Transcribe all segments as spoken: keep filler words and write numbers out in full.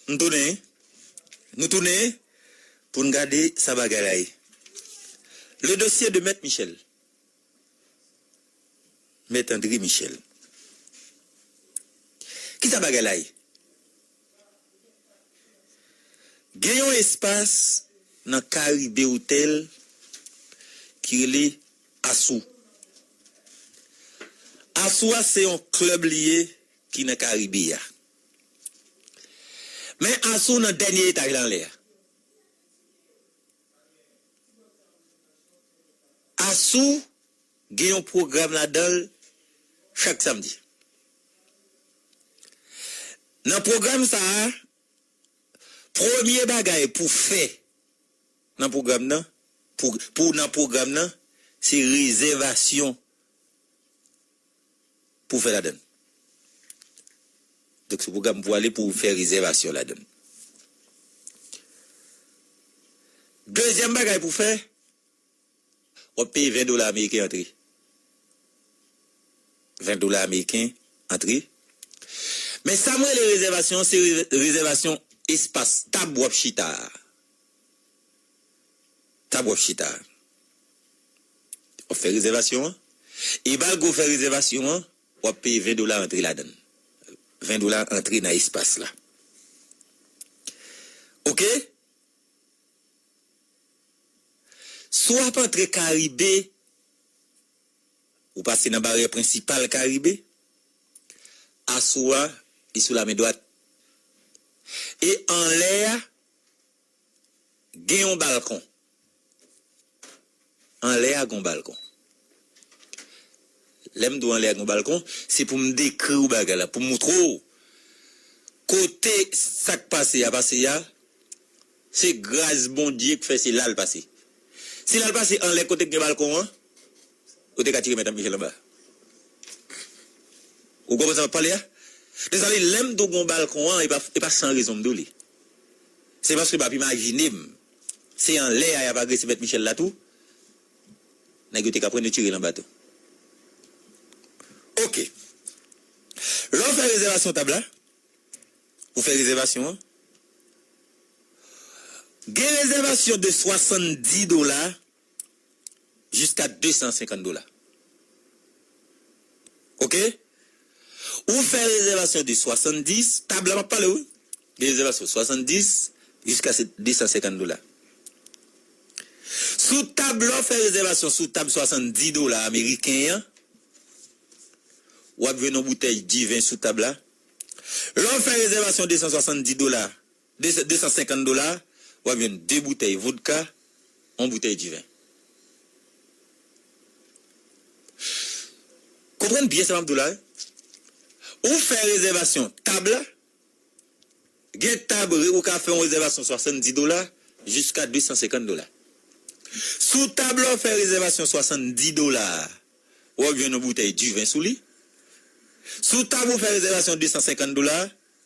M tounen. Nou tounen pou n gade sa bagay la ye. Le dossier de Mèt Michel. Mèt André Michel. Kisa bagay la ye? Gen yon espas nan Caribe Hotel ki rele Asou. Asou a se yon klèb li ye ki nan Karibe a. Men Asou nan dènye etaj la anlè a. Asou gen yon pwogram ladan l chak samdi. Nan pwogram sa a, premye bagay pou fè nan pwogram nan, pou, pou nan pwogram nan, se rezèvasyon pou fè ladan l. Donk, se pwogram pou ale pou fè rezèvasyon ladan l. Dezyèm bagay pou fè, w ap peye ven dola ameriken antre. Ven dola ameriken antre. Men sa m rele rezèvasyon, se re-, rezèvasyon espas tab w ap chita a. Tab w ap chita a. W ap fè rezèvasyon an. E malgre w fè rezèvasyon an, w ap peye ven dola antre ladan l. Ven dola antre nan espas la. Oke? Si w ap antre Karibe, ou pase nan baryè prensipal Karibe, Asou a, li sou lamen dwat. E anlè a, gen yon balkon. Anlè a, gen yon balkon. Lè m di w anlè a, gen yon balkon, se pou m dekri w bagay la, pou m montre w kote sa k pase a pase a, se gras Bondye k fè se la l pase. Si l al pase anlè kote k gen balkon an, ou te ka tire Mèt Michel anba. Ou konprann sa m ap pale a? Dezale, lè m di w gen yon balkon an, e pa, e pa san rezon m di w li. Se paske m ap imajine m. Se anlè a y ap agrese Mèt Michel la tou. Nèg yo te ka pran yo tire l anba tou. Oke. Lè w fè rezèvasyon tab la, ou fè rezèvasyon an, gen rezèvasyon de swasanndis dola jiska de san senkant dola. Oke? Ou fè rezèvasyon de swasanndis, tab la m ap pale wi. Gen rezèvasyon swasanndis jiska se de san senkant dola. Sou tab, lè w fè rezèvasyon sou tab swasanndis dola ameriken an, w ap jwenn yon boutèy diven sou tab la. Lè w fè rezèvasyon de san swasanndis dola, de, de san senkant dola, w ap jwenn de boutèy vodka, yon boutèy diven. Konprann byen sa m ap di w la, wi. Ou fè rezèvasyon tab la, gen tab, ou ka fè yon rezèvasyon swasanndis dola jiska de san senkant dola. Sou tab la, w fè rezèvasyon swasanndis dola, w ap jwenn yon boutèy diven sou li. Sou tab ou fè rezèvasyon de san senkant dola,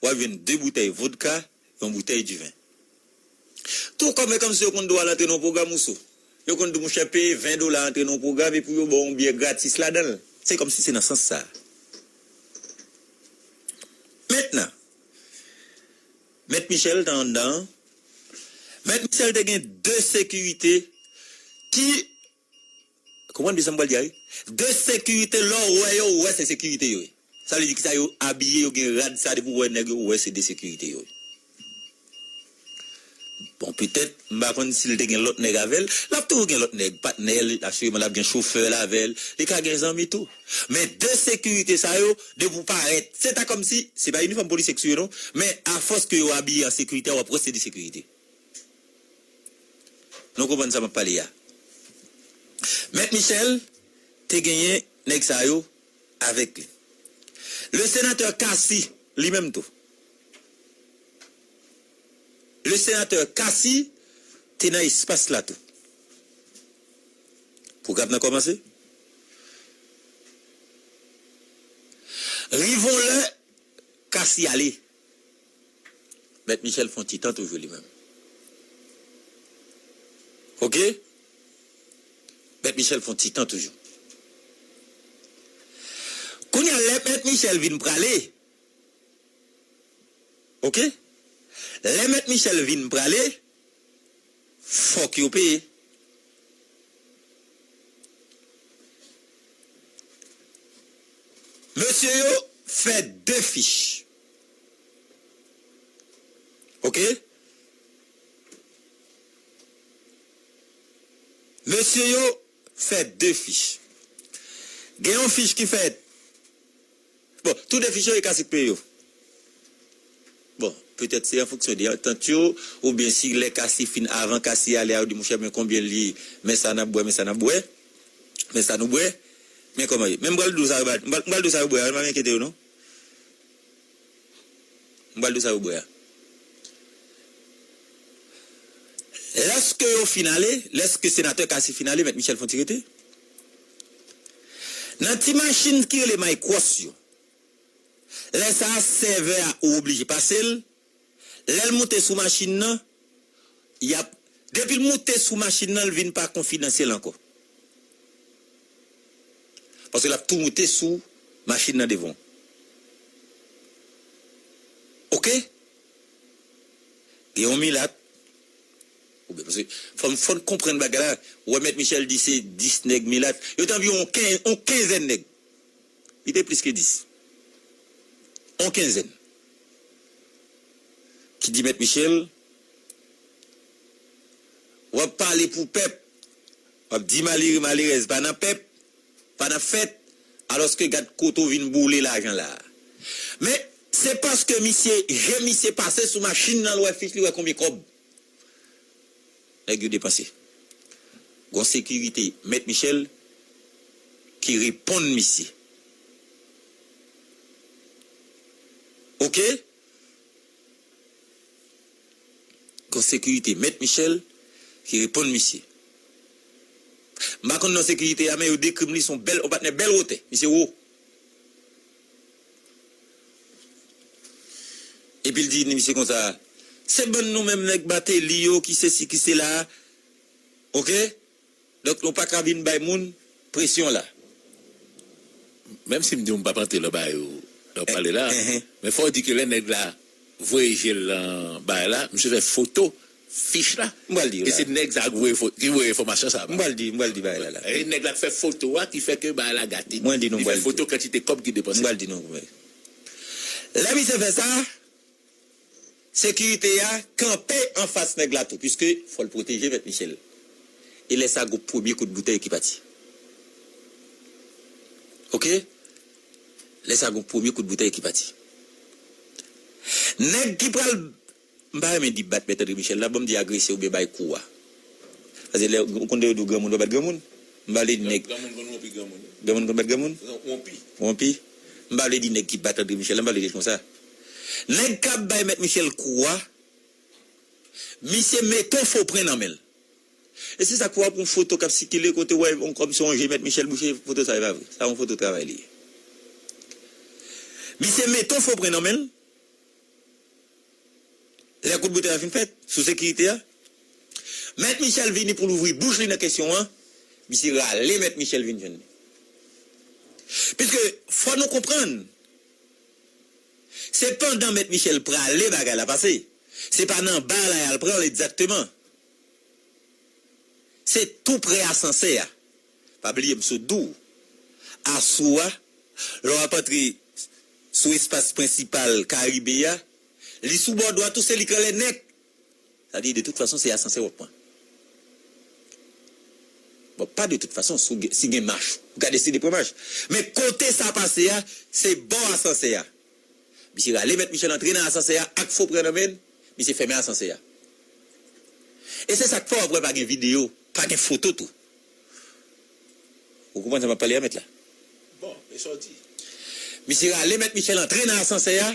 w ap jwenn de boutèy vodka, yon boutèy diven. Tou kòm, e kòmsi yo konn di w al antre nan yon pwogram ou sou. Yo konn di w, monchè, peye ven dola antre nan yon pwogram epi yo ba w yon byè gratis ladan l. Se kòmsi se nan sans sa a. Mentnan, Mèt Michel te anndan an. Mèt Michel te gen de sekirite ki, konprann byen sa m pral di a wi. De sekirite, lè w wè yo, ou wè se sekirite yo ye. Sa vle di kisa yo abiye, yo gen rad sa, depi w wè nèg yo, ou wè se de sekirite yo ye. Bon, petèt, m pa konn si l te gen lòt nèg avè l. L ap toujou gen lòt nèg, patnè l, asireman l ap gen chofè l avè l. Li ka gen zanmi tou. Men de sekirite sa yo, depi w parèt, se ta kòmsi, se pa inifòm polisye k sou yo non, men afòs ke yo abiye an sekirite, w ap wè se de sekirite. Nou konprann sa m ap pale a. Mèt Michel te genyen nèg sa yo avèk li. Le sénateur Cassy, li menm tou. Le sénateur Cassy te nan espas la tou. Pwogram nan kòmanse. Rive yon lè, Cassy ale. Mèt Michel fè yon ti tan toujou li menm. Oke? Mèt Michel fè yon ti tan toujou. Kounye a, lè Mèt Michel vin prale, oke? Lè Mèt Michel vin prale, fòk yo peye. Mesye yo fè de fich. Oke? Mesye yo fè de fich. Gen yon fich ki fèt. Bon, tou de fich yo, e Kasi k peye yo. Bon, petèt se an fonksyon de antant yo, oubyen si lè Kasi fin, avan Kasi ale a, yo di, monchè, men konbyen l ye, men sa n ap bwè, men sa n ap bwè, men sa nou bwè, men kòman ye. Men m pral di w sa yo ba, m pral, m pral di w sa yo bwè a, pa enkyete yo non. M pral di w sa yo bwè a. Lèske yo fin ale, lèske senatè Kasi fin ale, Mèt Michel fè yon ti rete. Nan ti machin ki rele Micross yo, lè sa a, sèvè a ou oblije pase l. Lè l moute sou machin nan, y ap, depi l moute sou machin nan, l vin pa konfidansyèl ankò. Paske l ap tou moute sou machin nan devan w. Oke? Gen yon milat. Oubyen, paske fò n, fò n konprann bagay la. Ou wè Mèt Michel di se dis nèg milat. Yo te anviwon yon kenz, yon kenzèn nèg. Li te plis ke dis. Yon kenzèn. Ki di Mèt Michel, w ap pale pou pèp, w ap di malere, malerèz pa nan pèp, pa nan fèt, alòske gad kote w vin boule lajan la a. Men, se paske misye, je misye pase sou machin nan, l wè fich, li wè konbyen kòb nèg yo depanse. Gon sekirite Mèt Michel ki reponn misye. Oke? Gon sekirite Mèt Michel ki reponn misye. M pa konn non sekirite a, men yo dekri m li se yon bèl, yon patnè bèl wotè. Misye wo. Epi l di misye konsa, se bann nou menm nèg Mateli yo ki sesi ki sela. Oke? Donk, nou pa ka vin bay moun presyon la. Menm si m di w m p ap antre nan bagay ou, nan w pale la, men fò w di ke lè nèg la voye je l nan bagay la, misye fè foto fich la. M pral di w la. E se nèg sa a ki voye fo-, ki voye enfòmasyon sa a ba. M pral di, m pral di bagay la la. E nèg la k fè foto a ki fè ke bagay la gate. Mwen di nou, m pral di. Li fè foto kantite kòb ki depanse. M pral di nou. Lè misye fè sa, sekirite a kanpe anfas nèg la tou, piske fò l pwoteje Mèt Michel. E lè sa, gon premye kout boutèy ki pati. Oke? Lè sa, gon premye kout boutèy ki pati. Nèg ki pral, m pa renmen di bat Mèt André Michel la, ban m di agrese oubyen bay kou a. Paske lè, ou konn lè yo di w granmoun pa bat granmoun. M pa vle di nèg. Granmoun konn wonpi granmoun. Granmoun konn bat granmoun? Wonpi. Wonpi? M pa vle di nèg ki bat André Michel la, m pa vle di l konsa. Nèg k ap bay Mèt Michel kou a, misye mete yon fo pwen nan men l. E se sa k fè w ap yon foto k ap sikile kote w wè yon kòmsi yon je Mèt Michel bouche, foto sa e pa vre. Sa yon foto travay li ye. Misye mete yon fo pwen nan men l. Lè kout boutèy la fin fèt, sou sekirite a, Mèt Michel vini pou l ouvri bouch li nan kesyon an, misye rale Mèt Michel vin jwenn li. Piske fò nou konprann, se pandan Mèt Michel prale bagay la pase. Se pa nan ba la y al pran l egzakteman. Se tou pre asansè a. Pa bliye m sot di w. Asou a, lè w ap antre sou espas prensipal Karibe a, li sou bò dwat ou, se li k anlè nèt. Sa vle di, de tout fason, se asansè w ap pran. Bon, pa de tout fason, si w gen, si gen mach, ou ka deside pran mach. Men kote sa pase a, se bò asansè a. Misye rale Mèt Michel antre nan asansè a ak fo pwen nan men l, misye fèmen asansè a. E se sa k fè w ap wè pa gen videyo, pa gen foto tou. Ou konprann sa m ap pale a, mèt la? Bon, e sa w di? Misye rale Mèt Michel antre nan asansè a,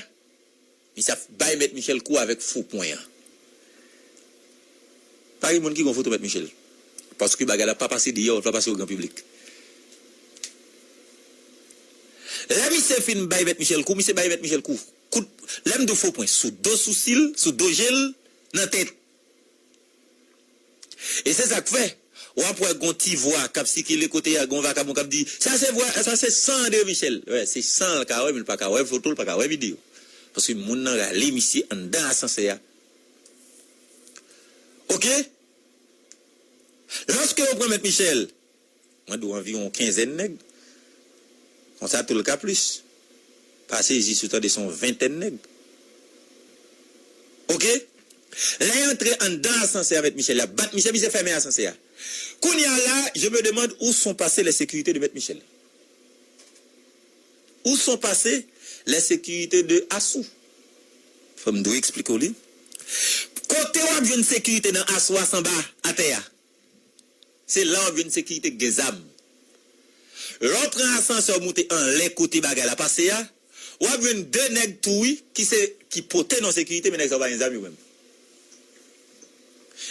misye ap bay Mèt Michel kou avèk fo pwen an. Pa gen moun ki gon foto Mèt Michel. Paske bagay la pa pase deyò, l pa pase o gran piblik. Lè misye fin bay Mèt Michel kou, misye bay Mèt Michel kou. Kout, lè m di w fo pwen, sou do sousi l, sou do je l, nan tèt. E se sa k fè, w ap wè gon ti vwa k ap sikile kote a, gon vakabon k ap di, sa se vwa, sa se san André Michel. Wè, se san l ka wè, men l pa ka wè foto, l pa ka wè videyo. Paske moun nan rale misye anndan asansè a. Oke? Lòske yo pran Mèt Michel, mwen di w anviwon kenzèn nèg, konsa tou l ka plis. Pase jis ou tande se yon ventèn nèg. Oke? Lè y antre anndan asansè a, Mèt Michel, y ap bat misye, misye fèmen asansè a. Kounye a la, je me demande où sont passées les sécurités de Mèt Michel? Où sont passées les sécurités de Asou? Fò m dwe eksplike w li. Kote w ap jwenn sekirite nan Asou a, se anba atè a. Se la w ap jwenn sekirite k gen zam. Lè w pran asansè w moute anlè kote bagay la pase a, w ap jwenn de nèg tou wi ki se, ki pote non sekirite, men nèg sa yo pa gen zam yo menm.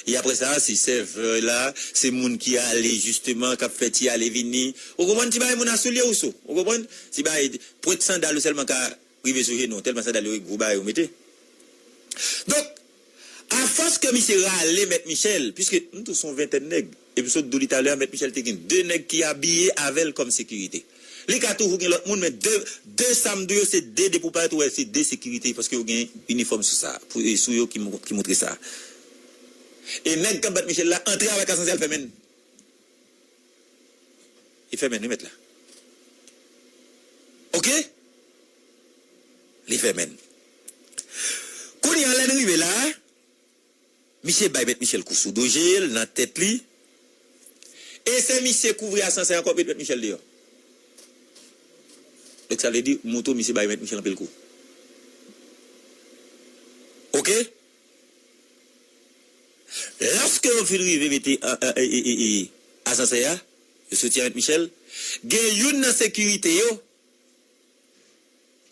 E apre sa, se sèvè la, se moun ki ale jisteman, k ap fè ti ale vini. Ou konprann? Ti bagay moun a soulye ou sou. Ou konprann? Ti bagay pwent sandal ou sèlman ka rive sou jenou w, tèlman sandal yo gwo bagay yo mete. Donk, afòs ke misye rale Mèt Michel, piske m tou se yon ventèn nèg, epi sot di w li talè a, Mèt Michel te gen de nèg ki abiye avè l kòm sekirite. Li ka toujou gen lòt moun, men de, de sa m di w yo, se de, depi w parèt ou wè, se de sekirite, paske yo gen inifòm sou sa, pou, e sou yo ki, ki montre sa. E nèg k ap bat Michel la antre avèk asansè, l fèmen l. Li fèmen l wi, mèt la. Oke? Li fèmen l. Kounye a, lè n rive la, misye bay Mèt Michel kou sou do je l, nan tèt li. E se misye k ouvri asansè a ankò, met Mèt Michel deyò. Donk, sa vle di, moto misye bay Mèt Michel anpil kou. Oke? Lòske yo fin rive mete, a, a, e, e, e, e, asansè a, yo soti a Mèt Michel, gen youn nan sekirite yo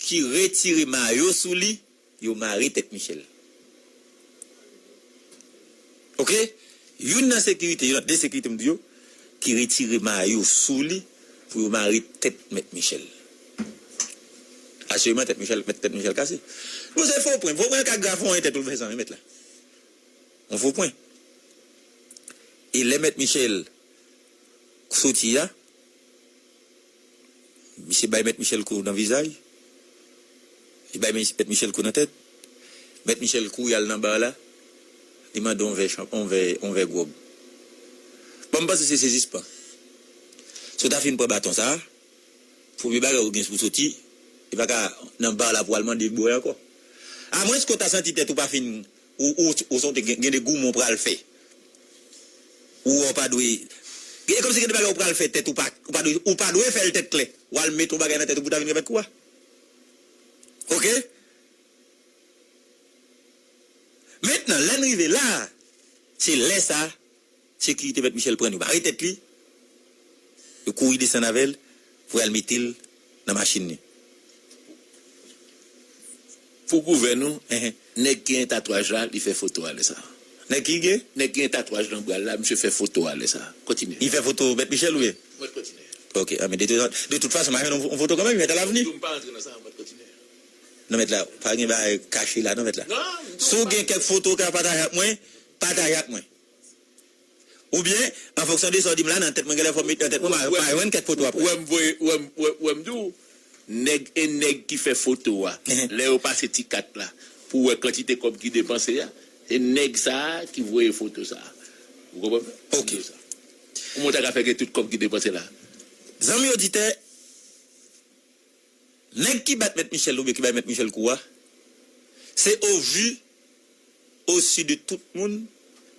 ki retire mayo sou li, yo mare tèt Michel. Oke? Youn nan sekirite, youn nan de sekirite m di yo, ki retire mayo sou li pou yo mare tèt Mèt Michel. Asireman, tèt Michel, tèt Michel kase. Bon, se fo pwen. Fo pwen ka grave yon tèt ou fè sa, mèt la. Yon fo pwen. E lè Mèt Michel soti a, misye bay Mèt Michel kou nan vizaj. Li bay Mèt Michel kou nan tèt. Mèt Michel kouri al nan bar la. Li mande yon vè chanp-, yon vè, yon vè gwòg. Bon, m panse se sezisman. Si w ta fin pran baton sa a, premye bagay ou gen pou soti, e pa ka nan bar la pou al mande bwè ankò. Amwenske w ta santi tèt ou pa fin, ou, ou, ou santi gen, gen de goumen w pral fè. Ou wè w pa dwe, e kòmsi gen de bagay ou pral fè tèt ou pa, ou pa dwe, ou pa dwe fè l tèt klè. W al met yon bagay nan tèt ou pou w ta vin remèt kou a. Oke? Mentnan, lè n rive la, se lè sa, sekirite Mèt Michel pran l, yo mare tèt li, yo kouri desann avè l pou y al mete l nan machin li. Pou gouvèn ou, nèg ki gen tatwaj la, li fè foto a lè sa. Nèg ki gen? Nèg ki gen tatwaj nan bra l la, misye fè foto a lè sa. Kontinye. Li fè foto Mèt Michel oubyen? Mwen kontinye. Ok, a, men de tout, de tout fason, m a jwenn yon, yon foto kanmenm, Mèt Alavni. M pa rantre nan sa, mwen kontinye. Non, mèt la, pa gen bagay kache la, non, mèt la. Non, non, si w gen kèk foto w ka pataje ak mwen, pataje ak mwen. Oubyen, an fonksyon de sa w di m la, nan tèt mwen, genlè fò m met nan tèt mwen, m a, m a jwenn kèk foto apre. Ou wè m voye, ou wè m, ou wè, ou wè m di w, nèg e nèg ki fè foto a, lè yo pase ti kat la, pou w wè kantite kòb ki depanse a, se nèg sa a ki voye foto sa a. Ou konprann? Ok. Ou montre ka fè gen tout kòb ki depanse la. Zanmi oditè, nèg ki bat Mèt Michel oubyen ki bay Mèt Michel kou a, se au vu, au su de tout moun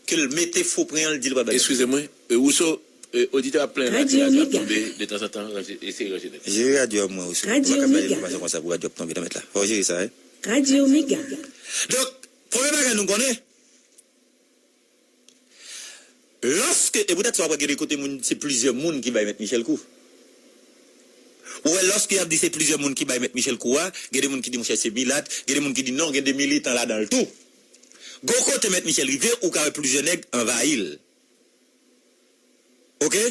ke l mete fo pwen an, l di l pral bay Mèt Michel. Eskize mwen, e, Rousseau, e, oditè ap plenn radyo a tonbe detanzantan, eseye ranje nèg. Jere radyo a mwen, Rousseau. Ou pa ka bay enfòmasyon konsa pou radyo ap tonbe nan mèt la. Fò w jere sa, wi. Radyo Mega. Donk, premye bagay nou konnen, lòske, e poutèt sa w ap wè gen de kote moun, se plizyè moun ki bay Mèt Michel kou. Ou wè, lòske y ap di se plizyè moun ki bay Mèt Michel kou a, gen de moun ki di, monchè, se milat, gen de moun ki di non, gen de militan ladan l tou. Gon kote Mèt Michel rive, ou ka wè plizyè nèg anvayi l. Oke?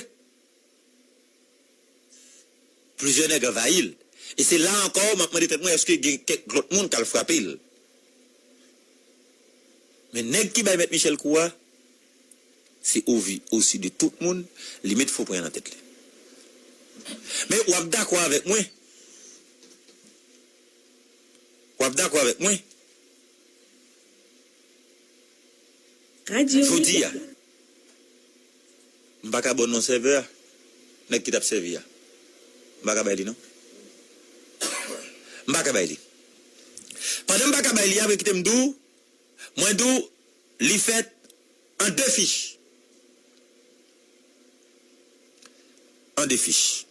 Plizyè nèg anvayi l. E se la ankò, m ap mande tèt mwen, èske gen kèk lòt moun k al frape l? Men nèg ki bay Mèt Michel kou a, se au vu, au su de tout moun, li met fo pwen nan tèt li. Men w ap dakò avèk mwen. W ap dakò avèk mwen. Radio. Jodi a, m pa ka ba w non sèvè a, nèg ki t ap sèvi a. M pa ka bay li non. M pa ka bay li. Pandan m pa ka bay li a, men kite m di w, mwen di w, li fèt an de fich. An de fich.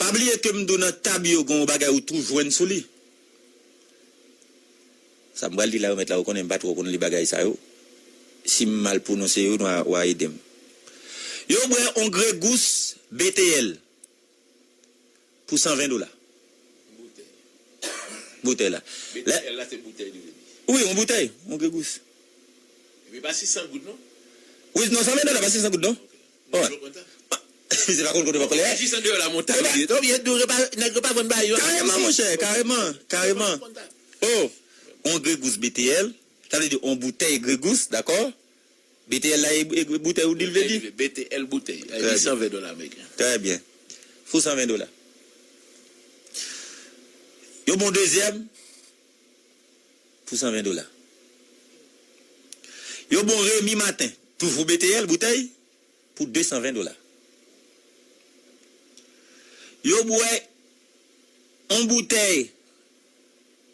Pa bliye ke m di w nan tab yo gen yon bagay ou tou jwenn sou li. Sa m pral di la yo mèt la, ou konnen m pa twò konn li bagay sa yo. Si m mal pwononse yo, w a, w a ede m. Yo bwè on gregous B T L pou san ven dola. Boutèy. Boutèy la. Lè- L la se boutèy li vle di. Wi, on boutèy, on gregous. Epi pa sis san goud non. Wi, non, san ven dola, pa sis san goud non. Wi. Yo konn sa. Se pa konn kote pa kole. Jis an deyò la montagne li. Donk yo dou repa nèg yo pa vann ba yo. Kareman, monchè, kareman, kareman. Oh, on gregous B T L, sa vle di on boutèy gregous, dakò? B T L la e, e boutèy ou di l vle di? B T L boutèy. Trè San ven dola ameriken. Trè byen. Pou san ven dola. Yo bon dezyèm pou san ven dola. Yo bon Remi Maten, toujou B T L boutèy, pou de san ven dola. Yo bwè on boutèy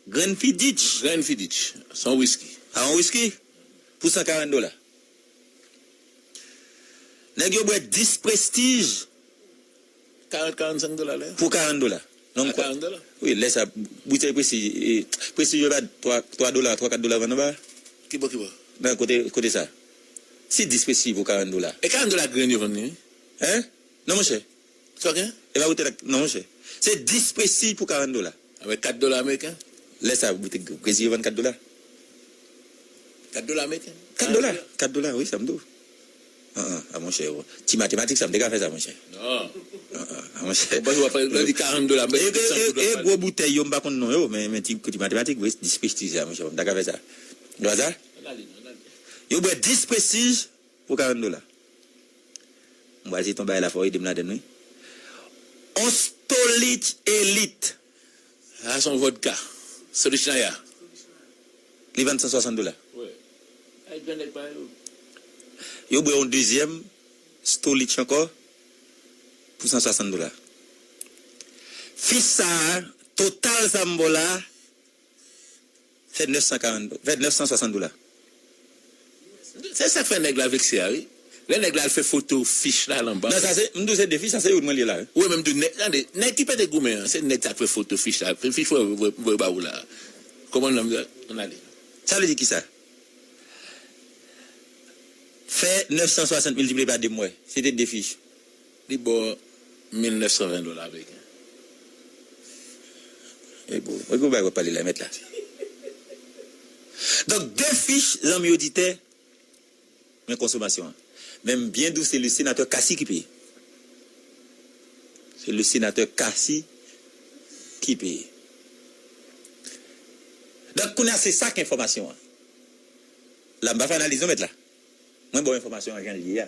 Glenfiddich. Glenfiddich, se yon wiski. A, yon wiski pou san karant dola. Nèg yo bwè dis Prestige Karant, karannsenk dola lè. Pou karant dola. Non, A karant dola. Wi, lè sa, boutèy Prestige, e, Prestige yo ba twa, twa dola, twa, kat dola vann anba. Ki bò, ki bò? Nan kote, kote sa. Si dis Prestige pou karant dola. E karant dola grenn yo vann li, wi. Hein? Non, monchè. Sa w gen? E pa boutèy la, non, monchè. Se dis Prestige pou karant dola. Avèk kat dola ameriken? Lè sa, boutèy Prestige yo vann kat dola. Kat dola ameriken? Kat dola. Kat dola, wi, sa m di w. An, an, a, monchè, ti matematik sa, m te ka fè sa, monchè. Non. An, an, a, monchè. Bon, w ap fè, lè di karant dola, E, e, e, e gwo boutèy yo, m pa konn non yo, men, men ti, ti matematik, wi, dis Prestige sa, monchè, m ta ka fè sa. Ou wè sa? Yo bwè dis Prestige pou karant dola. M pral site yon bagay la, fò w ede m ladann, wi. On Stolichnaya Elite. Sa se yon vodka. Stolichnaya. Li vann san swasant dola. Wi. Ay, grann nèg pa yo. Yo bwè yon dezyèm Stolich ankò pou san swasant dola. Fich sa a, total sa m ba w la, fè nèf san karant, fè nèf san swasant dola. Se sa k fè nèg la vekse a, wi. Lè nèg la al fè foto fich la, la anba. Non, sa se, m di w se de fich, sa se youn mwen li la, wi. Wi, men m di w nèg, tande, nèg ki pete goumen an, se nèg sa k fè foto fich la. Fich wè, wè, wè ba ou la. Kòman nonm nan, ann ale. Sa vle di kisa? Fè nèf san swasant miltipliye pa de m wè. Se te de fich. Li ba w mil nèf san ven dola ameriken. E gwo, e gwo bagay w ap pale la, mèt la. Donk, de fich, zanmi oditè, men konsomasyon an. Men m byen di w, se le senatè Cassy ki peye. Se le senatè Cassy ki peye. Donk, kounye a, se sa k enfòmasyon an. La, m pa fè analiz, non, mèt la. Mwen ba w enfòmasyon an jan l ye a.